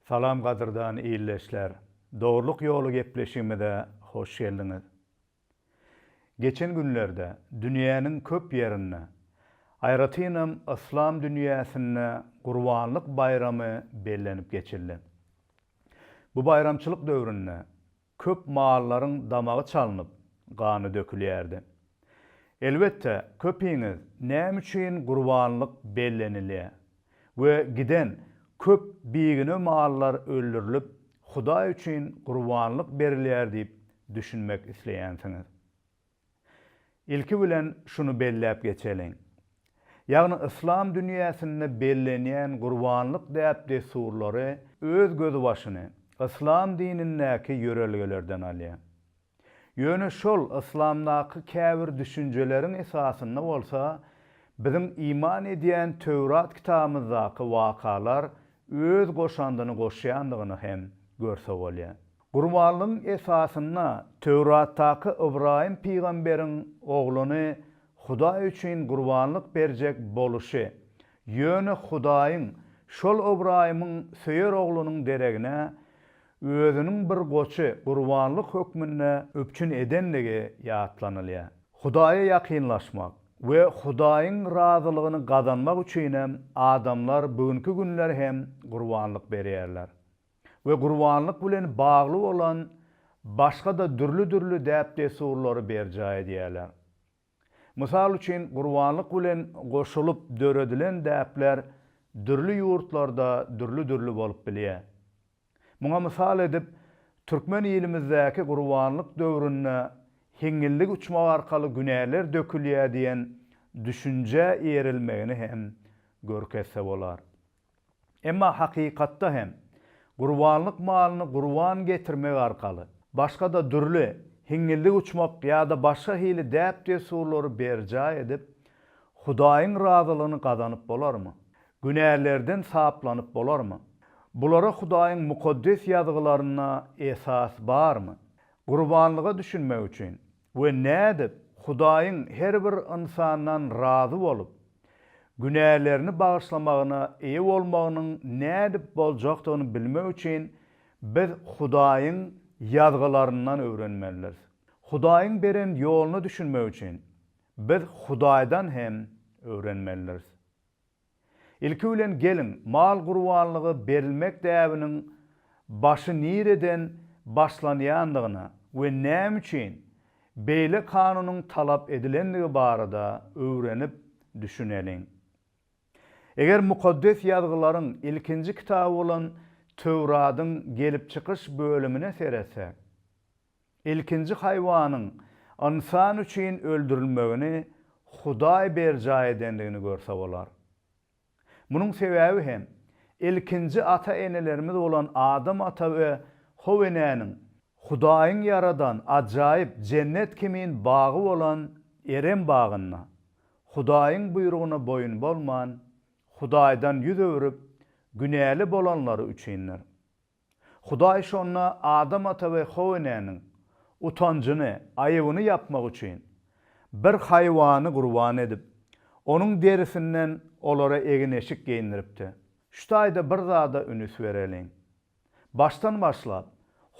Salam gadyrdan ildeşler! Dogrulyk ýoly gepleşigimize hoş geldiňiz. Geçen günlerde dünýäniň köp ýerinde, aýratynam yslam dünýäsinde Gurbanlyk baýramy bellenip geçildi. Bu baýramçylyk döwründe köp mallaryň damagy çalnyp, gany dökülýärdi. Elbetde, köpiňiz näme üçin gurbanlyk bellenilýär we giden köp bigünä mallar öldürilip, Hudaý üçin gurbanlyk berilýär diýip düşünmek isleýänsiňiz. Ilki bilen şuny belläp geçeliň. Ýagny yslam dünýäsinde bellenýän gurbanlyk däp-dessurlary öz gözbaşyny yslam dinindäki ýörelgelerden alýar. Ýöne şol yslamdaky käbir düşünjeleriň esasynda bolsa biziň iman edýän Töwrat kitabymyzdaky wakalar öz goşandyny goşýandygyny hem görse bolýar. Gurbanlygyň esasynda Töwratdaky Ybraýym pygamberiň ogluny Hudaý üçin gurbanlyk berjek boluşy, ýöne Hudaýyň şol Ybraýymyň söýer oglunyň deregine özüniň bir goçy gurbanlyk hökmünde üpjün edendigi ýatlanylýar. Hudaýa ýakynlaşmak we Hudaýyň razylygyny gazanmak üçinem adamlar bu günki günler hem gurbanlyk berýärler we gurbanlyk bilen bagly bolan başga-da dürli-dürli däp-dessurlary berjaý edýärler. Mysal üçin, gurbanlyk bilen goşulyp döredilen däpler dürli ýurtlarda dürli-dürli bolup bilýär. Muňa mysal edip, türkmen ilimizdäki gurbanlyk döwründe hiňňildik uçmak arkaly günäler dökülýär diýen düşünjä erilmegini hem görkezse bolar. Emma hakykatda hem, gurbanlyk malyny gurban getirmek arkaly, başga-da dürli hiňňildik uçmak ýa-da başga hili däp-dessurlary berjaý edip, Hudaýyň razylygyny gazanyp bolarmy? Günälerden saplanyp bolarmy? Bulara Hudaýyň Mukaddes Ýazgylarynda esas barmy? Gurbanlyga düşünmek üçin we nädip Hudaýyň her bir ynsandan razy bolup, günälerini bagyşlamagyna eýe bolmagynyň nädip boljakdygyny bilmek üçin biz Hudaýyň Ýazgylaryndan öwrenmelidiris. Hudaýyň beren ýoluna düşünmek üçin biz Hudaýdan hem öwrenmelidiris. Ilki bilen geliň, mal gurbanlygy berilmek däbiniň başy nireden başlanýandygyna we näme üçin beýle kanunyň talap edilendigi barada öwrenip düşüneliň. Eger Mukaddes Ýazgylaryň ilkinji kitaby bolan Töwradyň Gelip çykyş bölümine seretsek, Ilkinji haýwanyň ynsan üçin öldürilmegini Hudaý berjaý edendigini görse bolar. Munuň sebäbi hem, ilkinji ata-enelerimiz bolan Adam ata we How enäniň Hudaýyň ýaradan ajaýyp jennet kimin bagy bolan Erem bagynda Hudaýyň buýrugyna boýun bolman, Hudaýdan ýüz öwrüp, günäli bolanlary üçindir. Hudaý şonda Adam ata we How enäniň utanjyny, aýybyny ýapmak üçin, bir haýwany gurban edip, onuň derisinden olara egin-eşik geýindiripdi. Şu taýda bir zada ünüs bereliň. Başdan başlap,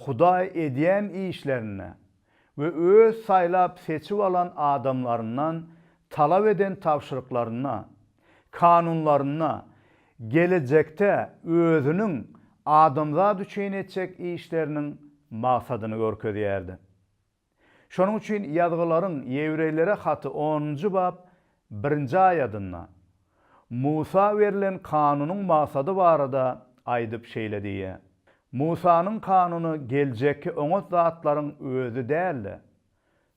Hudaý edýän işlerinde we öz saýlap-seçip alan adamlaryndan talap eden tabşyryklarynda, kanunlarynda gelejekde özüniň adamzat üçin etjek işleriniň maksadyny görkezýärdi. Şonuň üçin Ýazgylaryň Ýewreýlere haty onunjy bap birinji aýadynda Musa berlen kanunyň maksady barada aýdyp şeýle diýýär, Musanyň kanuny geljekki oňat zatlaryň özi däl-de,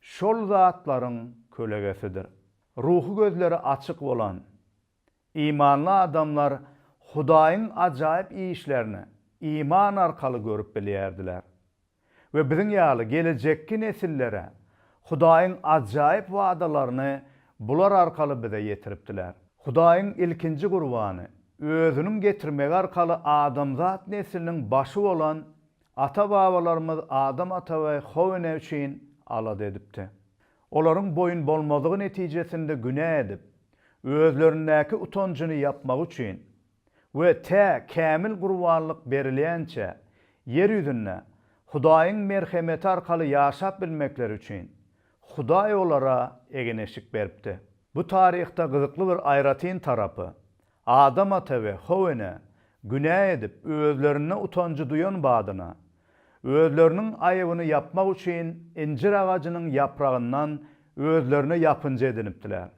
şol zatlaryň kölegesidir. Ruhy gözleri açyk bolan, imanly adamlar Hudaýyň ajaýyp işlerini iman arkaly görüp bilýärdiler. We biziň ýaly gelejekki nesillere Hudaýyň ajaýyp wadalaryny bular arkaly bize ýetiripdiler. Hudaýyň ilkinji gurbany, Özüniň getirmegi arkaly adamzat nesliniň başy bolan ata-babalarymyz Adam ata we How ene üçin alada edipdi. Olaryň boýun bolmazlygy netijesinde günä edip, özlerindäki utanjyny ýapmak üçin. We tä kämil gurbanlyk berilýänçä, ýer ýüzünde Hudaýyň merhemeti arkaly ýaşap bilmekleri üçin, Hudaý olara egin-eşik beripdi. Bu taryhda gyzykly bir aýratyn tarapy, Adam ata we How ene günä edip özlerinde utanjy duýan badyna, özleriniň aýybyny ýapmak üçin injir agajynyň ýapragyndan özlerine ýapynja edinipdiler.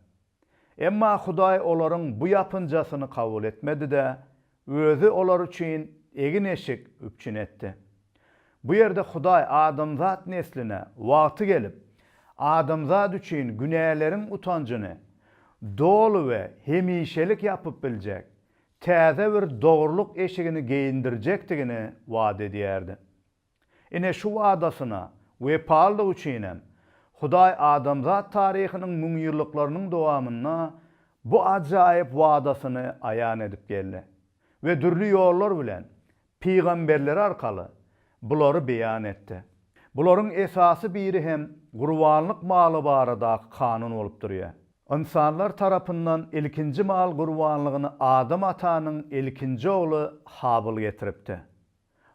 Emma Hudaý olaryň bu ýapynjasyny kabul etmedi-de, Özi olar üçin egin-eşik üpjün etdi. Bu ýerde Hudaý adamzat nesline wagty gelip, adamzat üçin günäleriň utanjyny doly we hemişelik ýapyp biljek täze bir dogrulyk eşigini geýindirjekdigini wada edýärdi. Ine şu wadasyna wepalydygy üçinem, Hudaý adamzat taryhynyň müňýyllyklarynyň dowamynda bu ajaýyp wadasyny aýan edip geldi we dürli ýollar bilen pygamberleri arkaly bulary beýan etdi. Bularyň esasy biri hem gurbanlyk maly baradaky kanun bolup durýar. Ynsanlar tarapyndan ilkinji mal gurbanlygyny Adam atanyň ilkinji ogly Habyl getiripdi.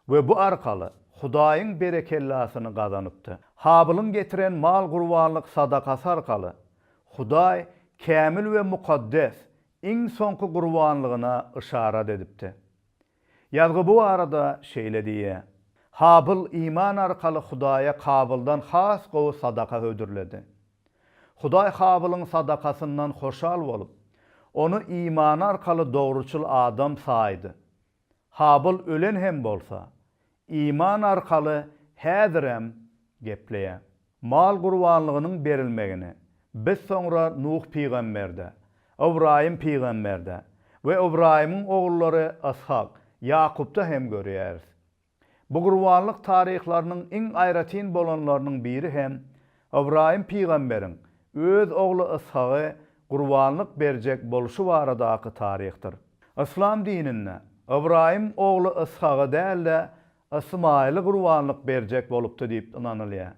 We bu arkaly Hudaýyň berekellasyny gazanypdy. Habylyň getiren mal gurbanlyk sadakasy arkaly Hudaý kämil we mukaddes iň soňky gurbanlygyna yşarat edipdi. Ýazgy bu barada şeýle diýýär, Habyl iman arkaly Hudaýa Kabyldan has gowy sadaka hödürledi. Hudaý Habylyň sadakasyndan hoşal bolup, ony imany arkaly dogruçyl adam saýdy. Habyl ölen hem bolsa, iman arkaly häzirem gepleýär. Mal gurbanlygynyň berilmegini biz soňra Nuh pygamberde, Ybraýym pygamberde we Ybraýymyň ogullary Yshak, Ýakupda hem görýäris. Bu gurbanlyk taryhlarynyň iň aýratyn bolanlarynyň biri hem Ybraýym pygamberiň öz ogly Yshagy gurbanlyk berjek bolşy baradaky taryhdyr. Yslam dininde Ybraýym ogly Yshagy däl-de, Ysmaýyly gurbanlyk berjek bolupdy diýip ynanylýar.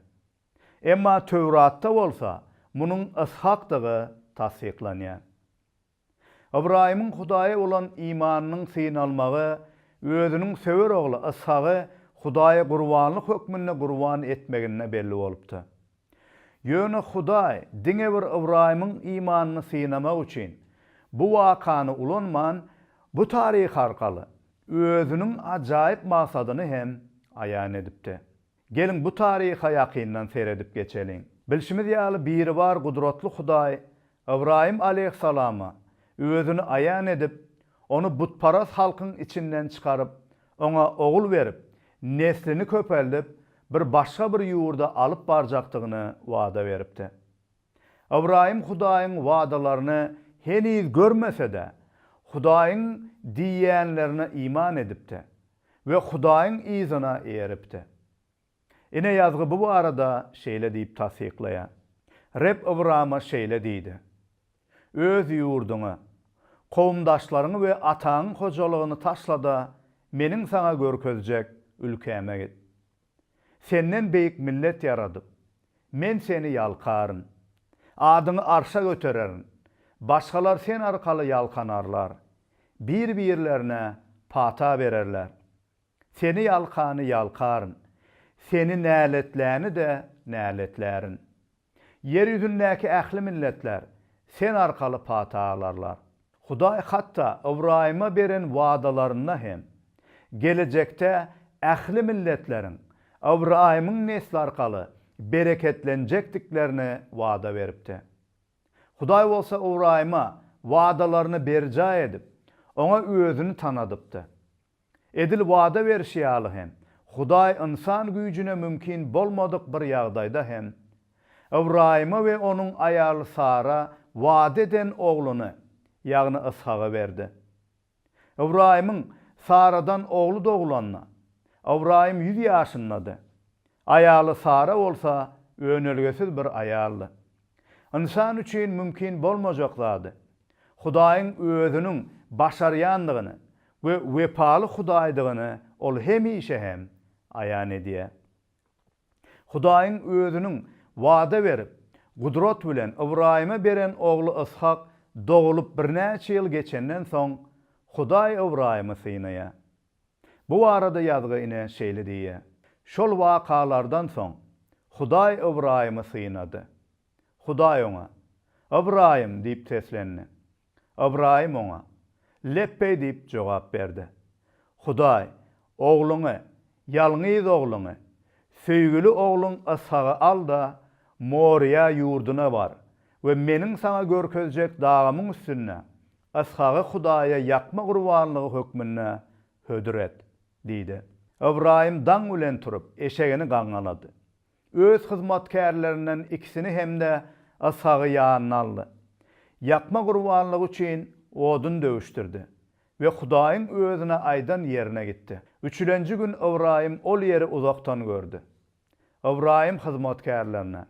Emma Töwratda bolsa munuň Yshakdygy tassyklanýar. Ybraýymyň Hudaýa bolan imanynyň synalmagy özüniň söwer ogly Yshagy Hudaýa gurbanlyk hökmünde gurban etmeginde belli bolupdy. Ýöne Hudaý diňe bir Ybraýymyň imanyny synamak üçin bu wakany ulanman, bu taryh arkaly Özüniň ajaýyp maksadyny hem aýan edipdi. Geliň, bu taryha ýakyndan seredip geçeliň. Bilşimiz ýaly, Biribar gudratly Hudaý Ybraýym aleýhissalama Özüni aýan edip, ony butparaz halkyň içinden çykaryp, oňa ogul berip, neslini köpeldip, bir başga bir ýurda alyp barjakdygyny wada beripdi. Ybraýym Hudaýyň wadalaryny heniz görmese-de, Hudaýyň diýýänlerine iman edipdi we Hudaýyň yzyna eýeripdi. Ine ýazgy bu barada şeýle diýip tassyklaýar, Reb Ybrama şeýle diýdi, Öz ýurduňy, kowumdaşlaryňy we ataňyň hojalygyny taşla-da, Meniň saňa görkezjek ülkäme git. Senden beýik millet ýaradyp, Men seni ýalkaryn. Adyňy arşa götererin. Başgalar sen arkaly ýalkanarlar. Bir-birlerine pata bererler. Seni ýalkany ýalkaryn, seni näletläni-de näletlärin. Ýer ýüzündäki ähli milletler sen arkaly pata alarlar. Hudaý hatda Ybraýyma beren wadalarynda hem, gelejekde ähli milletleriň Ybraýymyň nesli arkaly bereketlenjekdiklerini wada beripdi. Hudaý bolsa Ybraýyma wadalaryny berjaý edip, oňa Özüni tanadypdy. Edil wada berişi ýaly hem, Hudaý ynsan güýjüne mümkin bolmadyk bir ýagdaýda hem, Ybraýyma we onuň aýaly Sara wada eden ogluny, ýagny Yshagy berdi. Ybraýymyň Saradan ogly dogulanda, Ybraýym ýüz ýaşyndady. Aýaly Sara bolsa önelgesiz bir aýaldy. Ynsan üçin mümkin bolmajak zady, Hudaýyň Özüniň başarýandygyny we wepaly Hudaýdygyny ol hemişe hem aýan edýär. Hudaýyň Özüniň wada berip, gudrat bilen Ybraýyma beren ogly Yshak dogulyp birnäçe ýyl geçenden soň, Hudaý Ybraýymy synaýar. Bu barada ýazgy ine şeýle diýýär, Şol wakalardan soň Hudaý Ybraýymy synady. Hudaý oňa, Ybraýym! diýip seslendi. Ybraýym oňa, Lepbeý diýip jogap berdi. Hudaý, Ogluňy, ýalňyz ogluňy, söýgüli ogluň Yshagy al-da, Moryýa ýurduna bar we Meniň saňa görkezjek dagymyň üstünde Yshagy Hudaýa ýakma gurbanlygy hökmünde hödür et diýdi. Ybraýym daň bilen turup, eşegini gaňňalady. Öz hyzmatkärlerinden ikisini hem-de Yshagy ýanyna aldy. Ýakma gurbanlygy üçin odun döwüşdirdi we Hudaýyň özüne aýdan ýerine gitdi. Üçülenji gün Ybraýym ol ýeri uzakdan gördi. Ybraýym hyzmatkärlerine,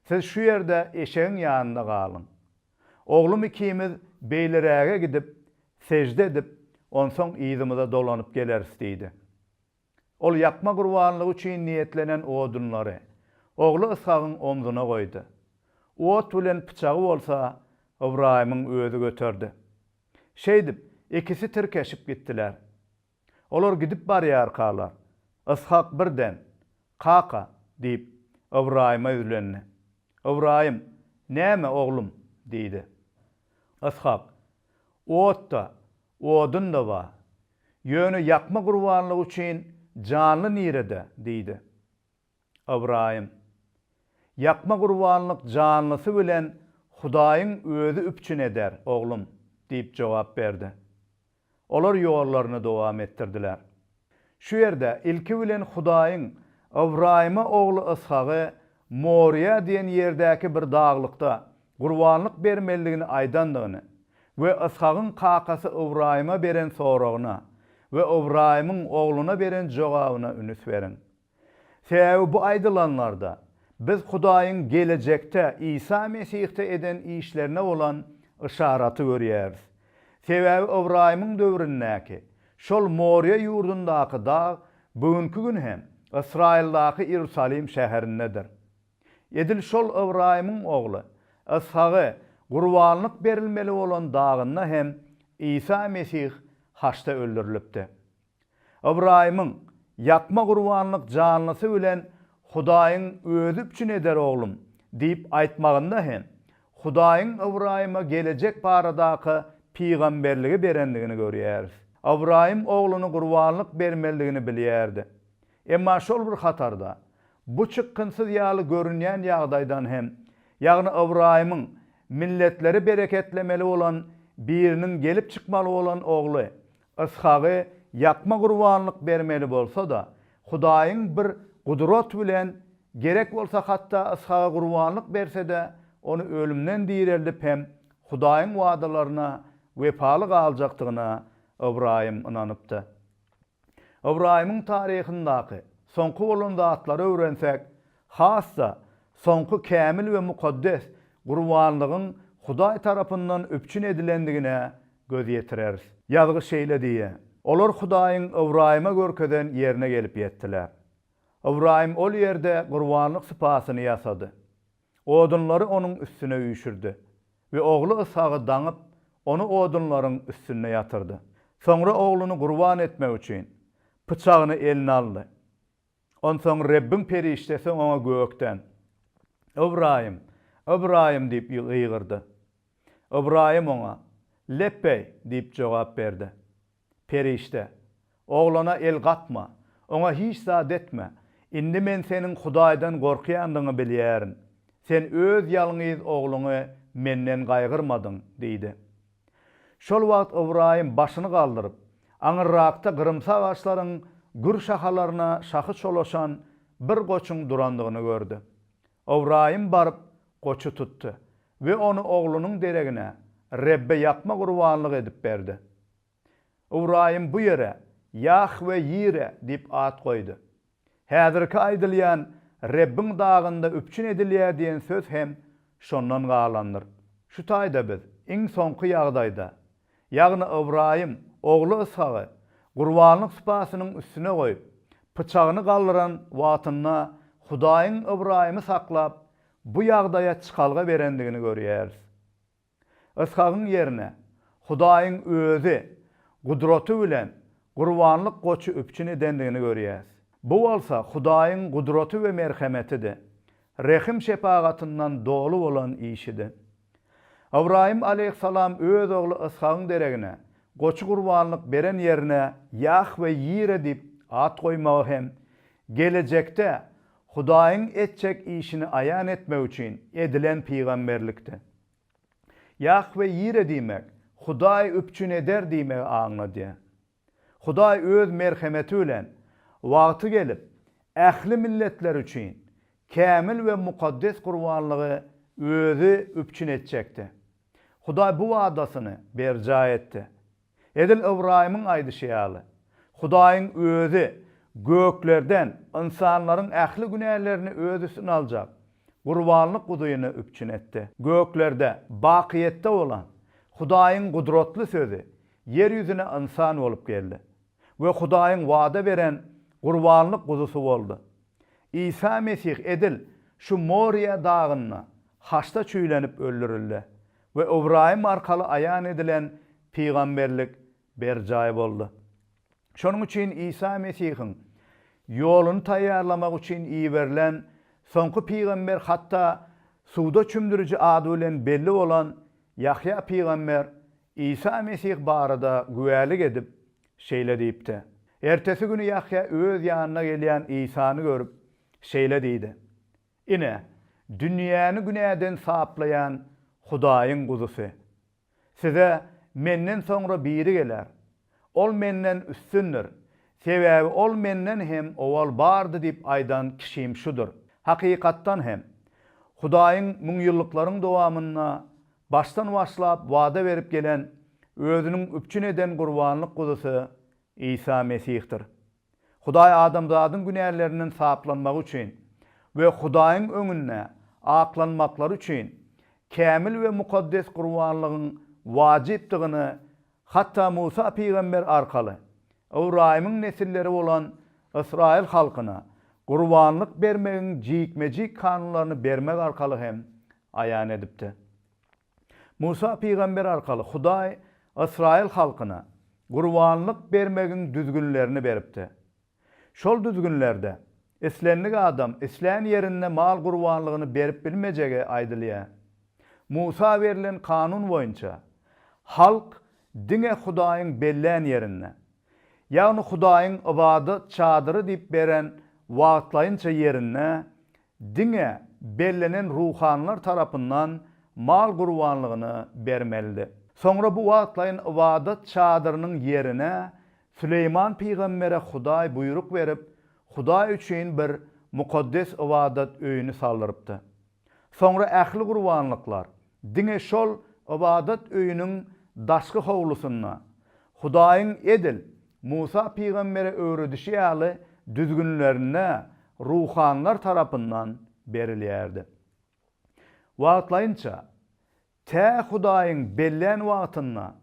Siz şu ýerde eşegiň ýanynda galyň. Oglum ikimiz beýleräge gidip, sežde edip, onsoň yzymyza dolanyp geleris diýdi. Ol ýakma gurbanlygy üçin niýetlenen odunlary ogly Yshagyň omzuna goýdy. Ot bilen pyçagy bolsa Ybraýymyň özi göterdi. Şeýdip, ikisi tirkeşip gitdiler. Olar gidip barýarkalar, Yshak birden, Kaka! diýip, Ybraýyma ýüzlendi. Ybraýym, Näme, oglum? diýdi. Yshak, Ot-da, odun-da bar. Ýöne ýakma gurbanlygy üçin janly nirede? diýdi. Ybraýym, Ýakma gurbanlyk janlysy bilen Hudaýyň özi üpjün eder, oglum, diýip jogap berdi. Olar ýollaryny dowam etdirdiler. Şu ýerde ilki bilen Hudaýyň Ybraýyma ogly Yshagy Moryýa diýen ýerdäki bir daglykda gurbanlyk bermelidigini aýdandygyny we Yshagyň kakasy Ybraýyma beren soragyna we Ybraýymyň ogluna beren jogabyna ünüs beriň. Sebäbi bu aýdylanlarda biz Hudaýyň gelejekde Isa Mesihde eden işlerine bolan yşaraty görýäris. Sebäbi Ybraýymyň döwründäki şol Moryýa ýurdundaky dag bu günki gün hem Ysraýyldaky Iýerusalim şäherindedir. Edil şol Ybraýymyň ogly Yshagy gurbanlyk berilmeli bolan dagynda hem Isa Mesih haçda öldürilipdi. Ybraýymyň, Ýakma gurbanlyk janlysy bilen Hudaýyň Özi üpjün eder, oglum diýip aýtmagynda hem Hudaýyň Ybraýyma gelejek baradaky pygamberligi berendigini görýäris. Ybraýym ogluny gurbanlyk bermelidigini bilýärdi. Emma şol bir hatarda, bu çykgynsyz ýaly görünýän ýagdaýdan hem, ýagny Ybraýymyň milletleri bereketlemeli bolan biriniň gelip çykmaly bolan ogly Yshagy ýakma gurbanlyk bermeli bolsa-da, Hudaýyň bir gudrat bilen, gerek bolsa hatda Yshaga gurbanlyk berse-de, ony ölümden direldip hem Hudaýyň wadalaryna wepaly galjakdygyna Ybraýym ynanypdy. Ybraýymyň taryhyndaky soňky bolan zatlary öwrensek, has-da soňky kämil we mukaddes gurbanlygyň Hudaý tarapyndan üpjün edilendigine göz ýetireris. Ýazgy şeýle diýýär, Olar Hudaýyň Ybraýyma görkezen ýerine gelip ýetdiler. Ybraýym ol ýerde gurbanlyk sypasyny ýasady. Odunlary onuň üstüne üýşürdi we ogly Yshagy daňyp, ony odunlaryň üstünde ýatyrdy. Soňra ogluny gurban etmek üçin, pyçagyny eline aldy. Onsoň Rebbiň perişdesi oňa gökden, Ybraýym, Ybraýym diýip gygyrdy. Ybraýym oňa, Lepbeý! diýip jogap berdi. Perişde, Oglana el gatma, oňa hiç zat etme, indi men seniň Hudaýdan gorkýandygyňy bilýärin. Sen öz ýalňyz ogluňy menden gaýgyrmadyň diýdi. Şol wagt Ybraýym başyny galdyryp, aňyrrakda gyrymsy agaçlaryň gür şahalaryna şahy çolaşan bir goçuň durandygyny gördi. Ybraýym baryp, goçy tutdy we ony oglunyň deregine Rebbe ýakma gurbanlyk edip berdi. Ybraýym bu ýere Ýahwe Ýire diýip at goýdy. Häzirki aýdylýan Rebbiň dagynda üpjün edilýär diýen söz hem şondan galandyr. Şu taýda biz iň soňky ýagdaýda, ýagny Ybraýym ogly Yshagy gurbanlyk sypasynyň üstüne goýup, pyçagyny galdyran wagtynda Hudaýyň Ybraýymy saklap, bu ýagdaýa çykalga berendigini görýäris. Yshagyň ýerine Hudaýyň Özi. gudraty bilen gurbanlyk goçy üpjün edendigini görýäs. Bu bolsa Hudaýyň gudraty we merhemetidi, rehim-şepagatyndan doly bolan işidi. Ybraýym aleýhissalam öz ogly Yshagyň deregine goçy gurbanlyk beren ýerine Ýahwe Ýire diýip at goýmagy hem gelejekde Hudaýyň etjek işini aýan etmek üçin edilen pygamberlikdi. Ýahwe Ýire diýmek, Hudaý üpjün eder diýmegi aňladýar. Hudaý öz merhemeti bilen, wagty gelip, ähli milletler üçin kämil we mukaddes gurbanlygy Özi üpjün etjekdi. Hudaý bu wadasyny berjaý etdi. Edil Ybraýymyň aýdyşy ýaly, Hudaýyň Özi göklerden ynsanlaryň ähli günälerini Öz üstüne aljak gurbanlyk guzyny üpjün etdi. Göklerde, bakyýetde bolan Hudaýyň gudratly Sözi ýer ýüzüne ynsan bolup geldi we Hudaýyň wada beren gurbanlyk guzusy boldy. Isa Mesih edil şu Moriýa dagynda haçda çüýlenip öldürildi we Ybraýym arkaly aýan edilen pygamberlik berjaý boldy. Şonuň üçin Isa Mesihiň ýoluny taýýarlamak üçin iberilen soňky pygamber hatda suwda çümdüriji ady bilen belli bolan Ýahýa pygamber Isa Mesih barada güwälik edip, şeýle diýipdi, Ertesi güni Ýahýa öz ýanyna gelýän Isany görüp, şeýle diýdi, Ine, dünýäni günäden saplaýan Hudaýyň Guzusy. Size menden soňra biri geler. Ol menden üstündir. Sebäbi ol menden hem owal bardy diýip aýdan kişim şudur. Hakykatdan hem, Hudaýyň müňýyllyklaryň dowamynda başdan başlap wada berip gelen Özüniň üpjün eden gurbanlyk guzusy Isa Mesihdir. Hudaý adamzadyň günälerinden saplanmagy üçin we Hudaýyň öňünde aklanmaklary üçin kämil we mukaddes gurbanlygyň wajypdygyny hatda Musa pygamber arkaly Ybraýymyň nesilleri bolan ysraýyl halkyna gurbanlyk bermegiň jikme-jik kanunlaryny bermek arkaly hem aýan edipdi. Musa pygamber arkaly Hudaý ysraýyl halkyna gurbanlyk bermegiň düzgünlerini beripdi. Şol düzgünlerde islendik adam islän ýerinde mal gurbanlygyny berip bilmejegi aýdylýar. Musa berlen kanun boýunça, halk diňe Hudaýyň bellän ýerinde, ýagny Hudaýyň ybadat çadyry diýip beren wagtlaýynça ýerinde diňe bellenen ruhanylar tarapyndan mal gurbanlygyny bermelidi. Soňra bu wagtlaýyn ybadat çadyrynyň ýerine Süleýman pygambere Hudaý buýruk berip, Hudaý üçin bir mukaddes ybadat öýüni saldyrypdy. Soňra ähli gurbanlyklar diňe şol ybadat öýüniň daşky howlusynda, Hudaýyň edil Musa pygambere öwredişi ýaly düzgünlerinde ruhanylar tarapyndan berilýärdi. Wagtlaýynça, tä Hudaýyň bellän wagtynda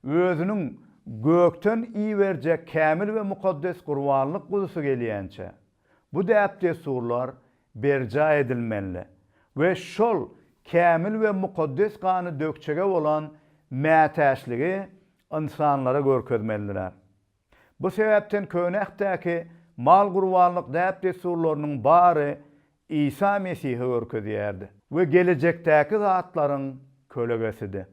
Özüniň gökden iberjek kämil we mukaddes gurbanlyk guzusy gelýänçä, bu däp-dessurlar berjaý edilmeli we şol kämil we mukaddes gany dökjege bolan mätäçligi ynsanlara görkezmelidiler. Bu sebäpden Köne Ähtdäki mal gurbanlyk däp-dessurlarynyň bary Isa Mesihi görkezýärdi we gelejekdäki zatlaryň kölegesidi.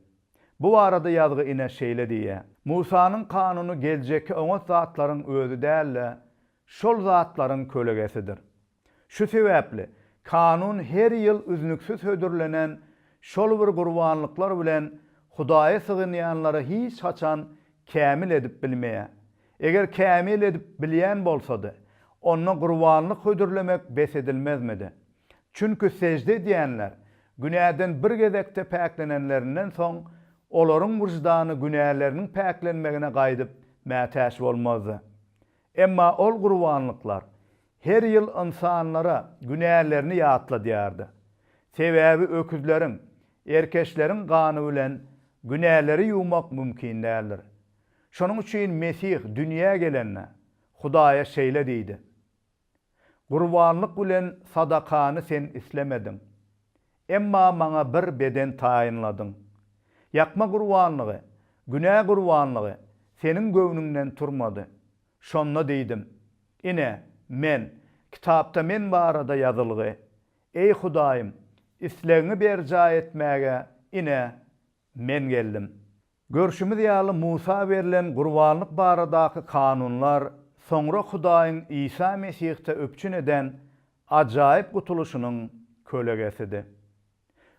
Bu barada ýazgy ine şeýle diýýär, Musanyň kanuny geljekki oňat zatlaryň özi däl-de, şol zatlaryň kölegesidir. Şu sebäpli, Kanun her ýyl üznüksiz hödürlenen şol bir gurbanlyklar bilen Hudaýa sygynýanlary hiç haçan kämil edip bilmeýär. Eger kämil edip bilýän bolsady, onda gurbanlyk hödürlemek bes edilmezmidi? Çünki sežde edýänler günäden bir gezekde päklenenlerinden soň, olaryň wyždany günäleriniň päklenmegine gaýdyp mätäç bolmazdy. Emma ol gurbanlyklar her ýyl ynsanlara günälerini ýatladýardy. Sebäbi öküzleriň, erkeçleriň gany bilen günäleri ýuwmak mümkin däldir. Şonuň üçin Mesih dünýä gelende, Hudaýa şeýle diýdi, Gurbanlyk bilen sadakany Sen islemediň. Emma maňa bir beden taýynladyň. Ýakma gurbanlygy, günä gurbanlygy. Seniň göwnüňden turmady. Şonda diýdim, Ine, men, kitapda men barada ýazylgy. Eý, Hudaýym, islegiňi berjaý etmäge, ine, men geldim. Görşümiz ýaly, Musa berlen gurbanlyk baradaky kanunlar soňra Hudaýyň Isa Mesihde üpjün eden ajaýyp gutulyşynyň kölegesidi.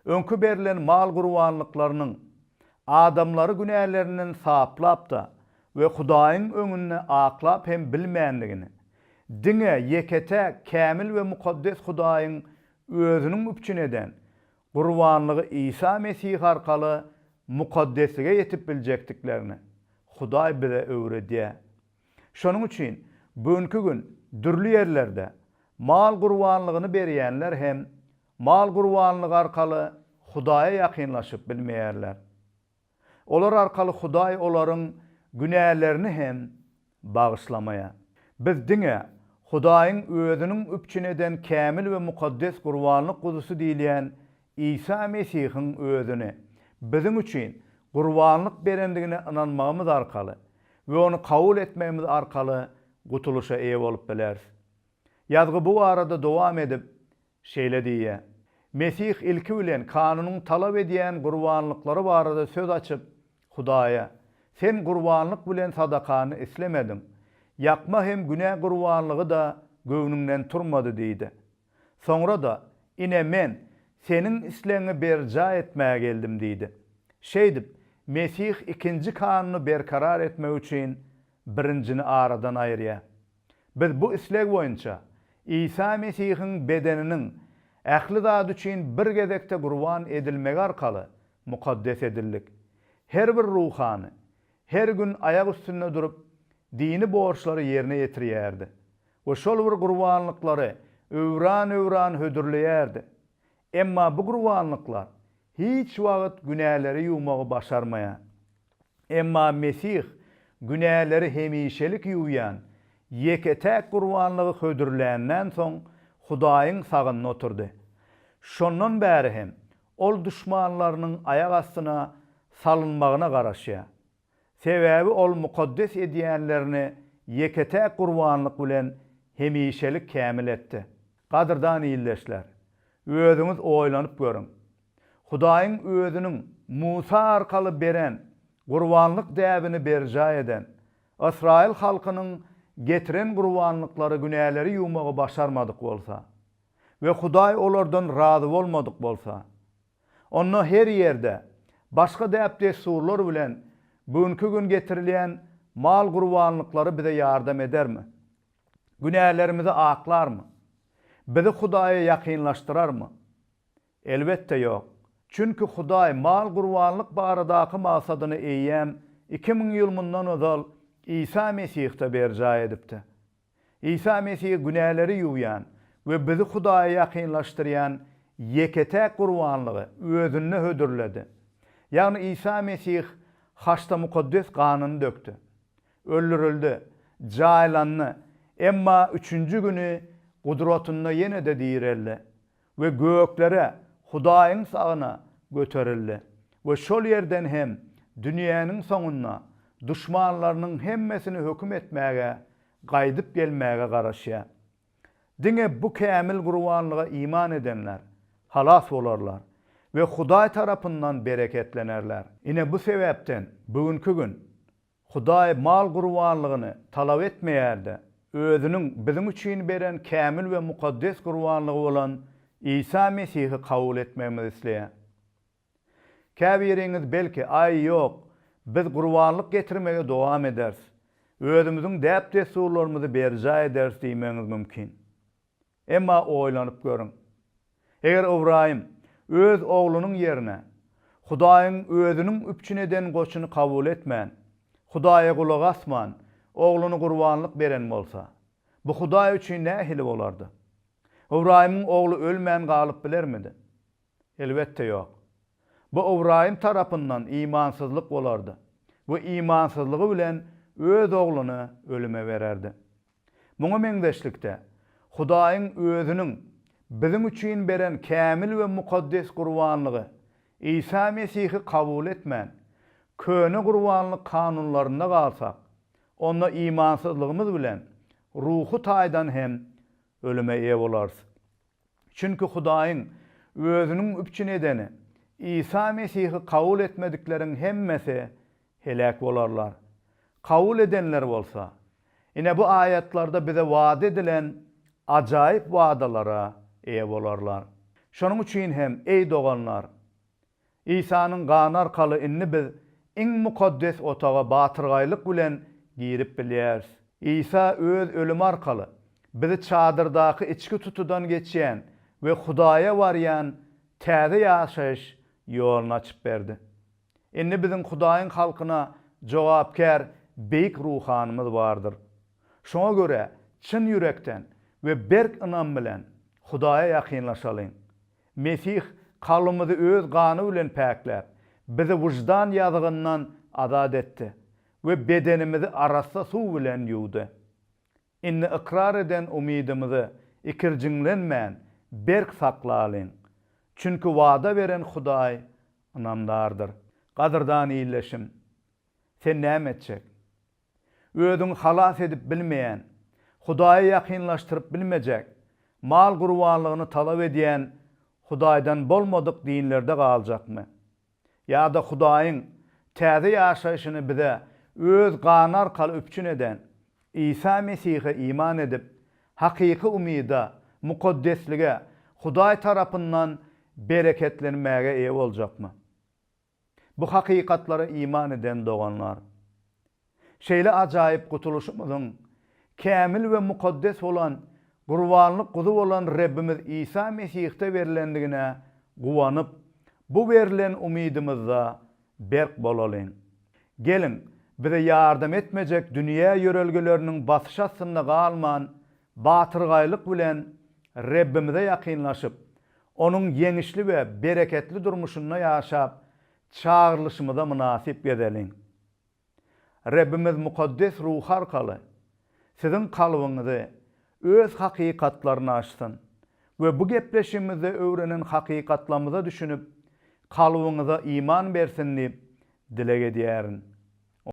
Öňki berlen mal gurbanlyklarynyň adamlary günälerinden saplap-da we Hudaýyň öňünde aklap hem bilmändigini, diňe ýeke-täk kämil we mukaddes Hudaýyň Özüniň üpjün eden gurbanlygy Isa Mesih arkaly mukaddeslige ýetip biljekdiklerini Hudaý bize öwredýär. Şonuň üçin bu günki gün dürli ýerlerde mal gurbanlygyny berýänler hem mal gurbanlygy arkaly Hudaýa ýakynlaşyp bilmeýärler. Olar arkaly Hudaý olaryň günälerini hem bagyşlamaýar. Biz diňe Hudaýyň Özüniň üpjün eden kämil we mukaddes gurbanlyk guzusy diýilýän Isa Mesihiň Özüni biziň üçin gurbanlyk berendigine ynanmagymyz arkaly we Ony kabul etmegimiz arkaly gutulyşa eýe bolup bileris. Ýazgy bu barada dowam edip, şeýle diýýär, Mesih ilki bilen kanunyň talap edýän gurbanlyklary barada söz açyp, Hudaýa, Sen gurbanlyk bilen sadakany islemediň, ýakma hem günä gurbanlygy-da göwnüňden turmady diýdi. Soňra-da, Ine, Men Seniň islegiňi berjaý etmäge geldim diýdi. Şeýdip, Mesih ikinji kanuny berkarar etmek üçin birinjini aradan aýyrýar. Biz bu isleg boýunça Isa Mesihiň bedeniniň ähli zat üçin bir gezekde gurban edilmegi arkaly mukaddes edildik. Her bir ruhany her gün aýak üstünde durup, dini borçlary ýerine ýetirýärdi we şol bir gurbanlyklary öwran-öwran hödürleýärdi. Emma bu gurbanlyklar hiç wagt günäleri ýuwmagy başarmaýar. Emma Mesih günäleri hemişelik ýuwýan ýeke-täk gurbanlygy hödürländen soň Hudaýyň sagynda oturdy. Şondan bäri hem Ol duşmanlarynyň aýak astyna salynmagyna garaşýar. Sebäbi Ol mukaddes edýänlerini ýeke-täk gurbanlyk bilen hemişelik kämil etdi. Gadyrdan ildeşler, özüňiz oýlanyp görüň. Hudaýyň Özüniň Musa arkaly beren gurbanlyk däbini berjaý eden ysraýyl halkynyň getiren gurbanlyklary günäleri ýuwmagy başarmadyk bolsa we Hudaý olardan razy bolmadyk bolsa, onda her ýerde başga däp-dessurlar bilen bu günki gün getirilýän mal gurbanlyklary bize ýardam edermi? Günälerimizi aklarmy? Bizi Hudaýa ýakynlaşdyrarmy? Elbetde ýok. Çünki Hudaý mal gurbanlyk baradaky maksadyny eýýäm 2000 ýyl mundan ozal Isa Mesihde berjaý edipdi. Isa Mesih günäleri ýuwýan we bizi Hudaýa ýakynlaşdyrýan ýeke-täk gurbanlygy Özünde hödürledi. Ýagny Isa Mesih haçda mukaddes ganyny dökdi. Öldürildi, jaýlandy, emma üçünji güni gudratynda ýene-de direldi we göklere, Hudaýyň sagyna göterildi we şol ýerden hem dünýäniň soňunda duşmanlarynyň hemmesini höküm etmäge gaýdyp gelmäge garaşýar. Diňe bu kämil gurbanlyga iman edenler halas bolarlar we Hudaý tarapyndan bereketlenerler. Ine bu sebäpden bu günki gün Hudaý mal gurbanlygyny talap etmeýär-de, Özüniň biziň üçin beren kämil we mukaddes gurbanlygy bolan Isa Mesihi kabul etmegimizi isleýär. Käbiriňiz belki, Aý, ýok, biz gurbanlyk getirmegi dowam ederis, özümiziň däp-dessurlarymyzy berjaý ederis diýmegiňiz mümkin. Emma oýlanyp görüň. Eger Ybraýym öz oglunyň ýerine Hudaýyň özüniň üpjün eden goçuny kabul etmän, Hudaýa gulak asman, ogluny gurbanlyk beren bolsa, bu Hudaý üçin nähili bolardy? Ybraýymyň ogly ölmän galyp bilermidi? Elbetde ýok. Bu Ybraýym tarapyndan imansyzlyk bolardy we imansyzlygy bilen öz ogluny ölüme bererdi. Muňa meňzeşlikde, Hudaýyň Özüniň biziň üçin beren kämil we mukaddes gurbanlygy, Isa Mesihi kabul etmän, Köne gurbanlyk kanunlarynda galsak, onda imansyzlygymyz bilen ruhy taýdan hem ölüme eýe bolarys. Çünki Hudaýyň Özüniň üpjün edeni Isa Mesihi kabul etmedikleriň hemmesi heläk bolarlar. Kabul edenler bolsa, ine bu aýatlarda bize wada edilen ajaýyp wadalara eýe bolarlar. Şonuň üçin hem, eý doganlar, Isanyň gany arkaly indi biz iň mukaddes otaga batyrgaýlyk bilen girip bilýäris. Isa öz ölümi arkaly bizi çadyrdaky içki tutudan geçýän we Hudaýa barýan täze ýaşaýyş ýoluny açyp berdi. Indi biziň Hudaýyň halkyna jogapkär beýik ruhanymyz bardyr. Şoňa görä, çyn ýürekden we berk ynam bilen Hudaýa ýakynlaşalyň. Mesih kalbymyzy Öz gany bilen päkläp, bizi wyždan ýazygyndan azat etdi we bedenimizi arassa suw bilen ýuwdy. Indi ykrar eden umydymyzy ikirjiňlenmän, berk saklalyň. Çünki wada beren Hudaý ynamdardyr. Gadyrdan ildeşim, sen näme etjek? Özüňi halas edip bilmeýän, Hudaýa ýakynlaşdyryp bilmejek, mal gurbanlygyny talap edýän Hudaýdan bolmadyk dinlerde galjakmy? Ýa-da Hudaýyň täze ýaşaýşyny bize Öz gany arkaly üpjün eden Isa Mesihe iman edip, hakyky umyda, mukaddeslige, Hudaý tarapyndan bereketlenmäge eýe boljakmy? Bu hakykatlara iman eden doganlar, şeýle ajaýyp gutulyşymyzyň kämil we mukaddes bolan Gurbanlyk Guzy bolan Rebbimiz Isa Mesihde berlendigine guwanyp, bu berlen umydymyzda berk bolalyň. Geliň, bize ýardam etmejek dünýä ýörelgeleriniň basyşy astynda galman, batyrgaýlyk bilen Rebbimize ýakynlaşyp, Onuň ýeňişli we bereketli durmuşynda ýaşap, çagyrylyşymyza mynasyp gezeliň. Rebbimiz Mukaddes Ruhy arkaly siziň kalbyňyzy Öz hakykatlaryna açsyn we bu gepleşigimizde öwrenen hakykatlarymyza düşünip, kalbyňyza iman bersin diýip dileg edýärin.